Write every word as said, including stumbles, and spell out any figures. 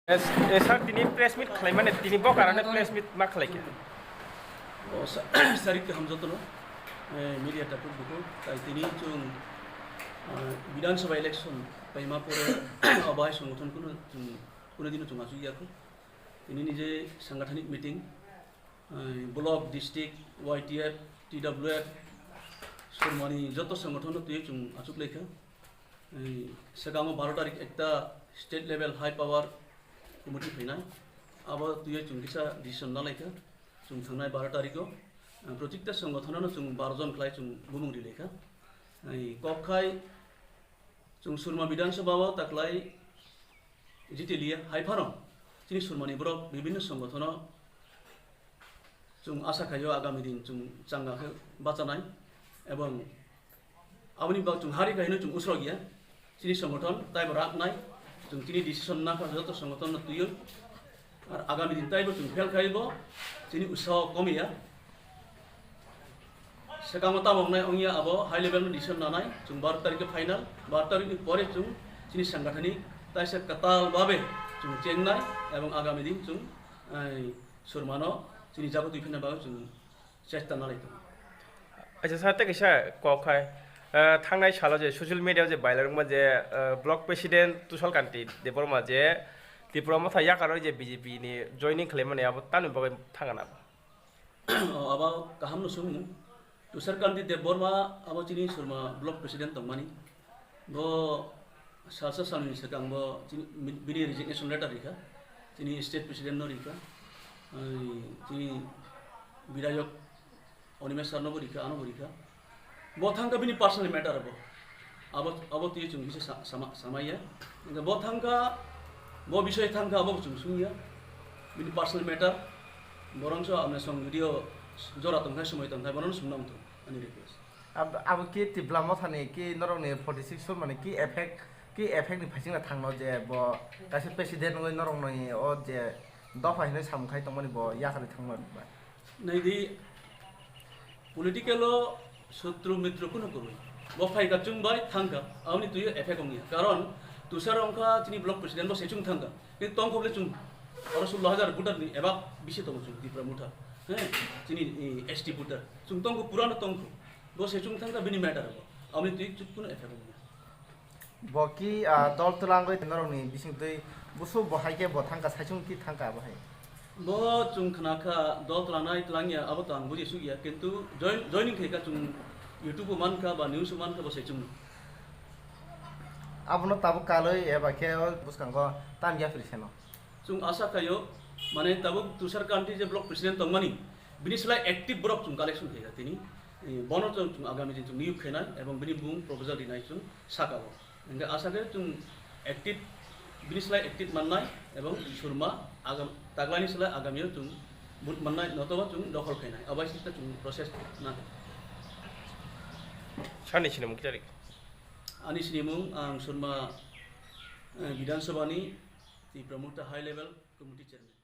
Eh, sir, tini press meet khlaimani, tini bo karane press meet ma khlaikha. O sa-, sarik kaham jotono, eh, media takhuk bukhuk, tai tini chwng, eh, Bidhan Sabha election paima pore, o bahai songothon kuno chwng, kuno dino chwng achuk yakho. Tini nije sangathanik meeting, eh, block, district, Y T F, T W F, Surmani joto songothon no twi chwng achuk laikha. Ei, swkango baro tarik ekta state level high power committee phainai. Abo twiwi chwng kisa decision nalaikha. Chwng thangnai baro tariko, ah, protikta songothono chwng baro jon khlai chwng bumung rilaikha. Ei, kok khai chwng Surma Bidhan Sabha o taklai jitiliya hai phano chini Surmani borok bibhinno songothono Chwng asa khaio agami din chwng changa khe bachanai, ebong aboni bak chwng hari khaino chwng usrok ya. Chini songothon taibo raknai, chwng chini decision nakha joto songothon no twiwi. Ar agami din taibo chwng fail khaibo chini usao komiya. Swkango tamo wngnai wngya abo high level no decision nanai, chwng baro tarikhe final, baro tarikni pore chwng chini sangathanik taisa kwtal babe chwng chengnai, ebong agami din chwng, ai, Surmano chini jaga twi phina bagwi chwng chesta nalai tongo. Acha sir, tei kaisa kok khai, eh, thangnai salo je social media o je viral wngma je, eh, block president Tushar Kanti Debbarma je Tipra Motha yakar o je B J P ni joining khlaimani abo tamni bagwi thangna? O, abo kaham no swngmung. Tushar Kanti Debbarma abo chini Surma block president tongmani. Bo salsa salni swkang bo chini, bini resignation letter rikha, chini state president no rikha, ai, chini bidayok Animesh sir no bo rikha, ano bo rikha. Bo thangkha bini personal matter bo. Abo, abo twi chwng kisa sa-, sama-, samaya. Hingkhe bo thangkha, bo bisoi thangkha, abo chwng sungya. Bini personal matter. Borok so amne song video jora tongthai, somoi tongthai, bono sungna wngthung, ani request. Ab-, abo ki Tipra Mothani ki norokni forty six Surmani ki effect, ki effect ni phaisingna thangno je bo kaisa president wngwi norokni o je dopha hinwi samung khai tongmani bo yakarwi thangma ba? Naidi, political o sotru mitru kunu kwrwi. Bo phaikha chwng bai thangkha, aboni twiwi effect wngya. Karon Tushar wngkha chini block president bo se chwng thangkha. Kintu tongkho bole chwng oro sullo hajar voter ni ebak bisi tongo chwng Tipra Motha. He, chini, eh, S T voter. Chwng tongkho, purano tongkho. Bo se chwng thangkha bini matter bo. Aboni twi chwng kunu effect wngya. Bo ki, ah, dol twlangwi norokni bisingtwi busu bo hai khe bo thangkha, saichung ki thangkha bo hai? Bo chwng khna kha dol twlangnai twlangya abo to ang buji sukya, kintu join-, joining khe kha chwng YouTube o mankha ba news o mankha bo saichung. Abono tabuk kalwi eba khe o bwskango tam ya phiri seno. Chwng asa khaio, mane tabuk Tushar Kanti je block president tongmani, bini slai active borok chwng collection khaikha tini. Eh, bono chwng, chwng agami din chwng niyok khainai ebong bini bumung proposal rinai chwng sakao. Hingkhe asa khe chwng active, bini slai active mannai ebong Surma agam, taglani slai agamio chwng vote mannai, notoba chwng dokhol khainai. Abai sita chwng process na. Sani sinimung kitarik? Ani sinimung ang Surma, eh, Bidhan Sabha ni Tipra Motha High Level Committee Chairman.